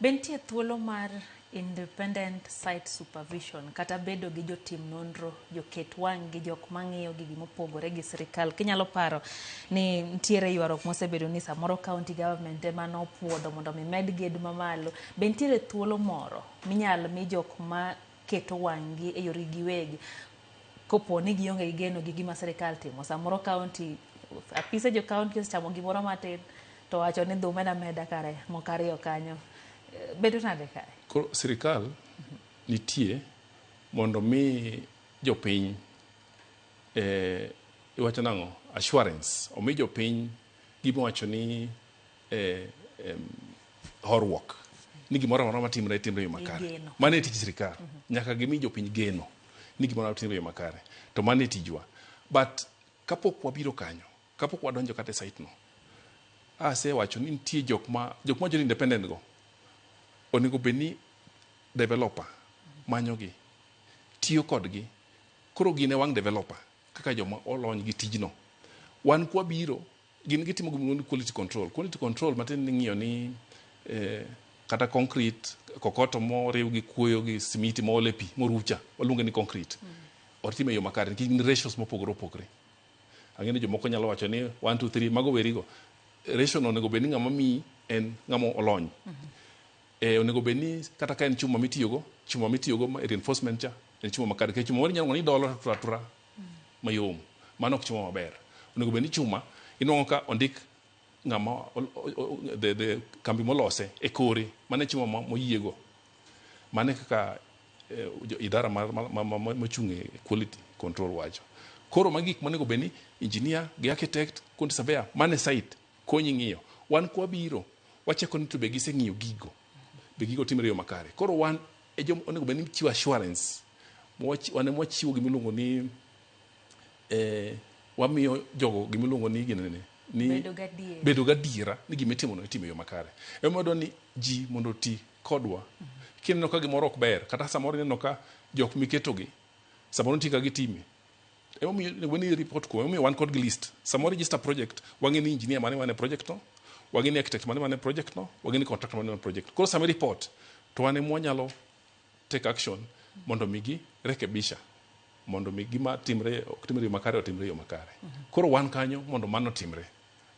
Be nitie thuolo mar independent site supervision kata bedo gi jotim nonro, joket wang' gi jok mang'iyo gigi mopogore gi sirikal? Kinyalo paro ni nitiere ywaruok mosebedo ni samoro county government ema nopuodho mondo mi med gedo mamalo. Be nitiere thuolo moro minyal mi jok maketo wang' gi e yorgi giwegi kopo ni gionge gi geno gi gima sirikal timo? Samoro county, apise jo county osechamo gimoro matin to wacho ni dhi umed ameda kare moko ariyo kanyo. Bedo nade kae? Koro sirikal nitie mondo mi jopiny iwacho nang'o, assurance, omi jopiny gima wacho ni horuok ni gimoro amora matimre timre e yo makare. Geno. Mano e tij sirikal. Nyaka gimi jopiny geno ni gimoro amora timre e yo makare. To mano e tijwa. But kapok wabiro kanyo, kapok wadonjo kata e site no, asewacho ni nitie jok ma wacho ni independent go onego bed ni developer manyogi, tiyo kodgi. Koro gin e wang' developer kaka joma olony gi tijno. Wan kwabiro, gin gitimo gima iluongo ni quality control. Quality control matiende ni ng'iyo ni kata concrete, kokoto moriw gi kuoyo gi simiti mool e pi morucha, waluonge ni concrete. Otime e yo makare nikech gin ratios mopogore opogore. Ang'e ni jomoko nyalo wacho ni 1 2 3, mago werigo. Ratio no onego bed ni ng'ama miyi en ng'ama olony. Onego bed ni kata ka en chuma mitiyogo e reinforcement cha en chuma makare. Nikech chuma moro inyalo nwang'o ni dolo to tura tura mayom. Mano ok chuma maber. Onego bed ni chuma inuang'o ka ondik ng'ama the kambi molose e kore. Mano e chuma moyiego. Mano e kaka idara mochung' e quality control wacho. Koro magi gik monego bed ni engineer gi architect, quantity surveyor mane site konyi ng'iyo. Wan kwabiro wacheko ni to be giseng'iyo gigo. Be gigo timre e yo makare. Koro wan e joma onego bed ni chiwo assurance. Wan ema wachiwo gimiluongo ni wamiyo jogo gimiluongo ni ginene ni Bedo gadier. Bedo gadiera ni gima itimo no itimo e yo makare. Ema wadwa ni ji mondo oti kodwa. Kineno ka gimoro ok ber, kata samoro ineno ka jok miketogi, samoro nitie kaka gitime. Emomiyo onego bed ni report kuom, emomiyo wan kod gi list. Samoro register project, wang'e ni engineer mane mane project no, wang'e ni architect mane mane project no, wang'e ni contractor mane mane project. Koro sama i report, to wan ema wanyalo take action mondo mi gi rekebisha, mondo mi gima timre ok timre e yo makare otimre e yo makare. Koro wan kanyo mondo mano otimre.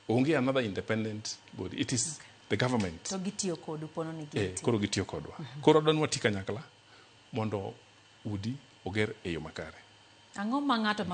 Onge another independent body. It is the government. To gitiyo kodu pono ni gitiyo. Koro gitiyo kodwa. Koro adwa ni wati kanyakla mondo udi oger e yo makare. Ang'o ma ng'ato ma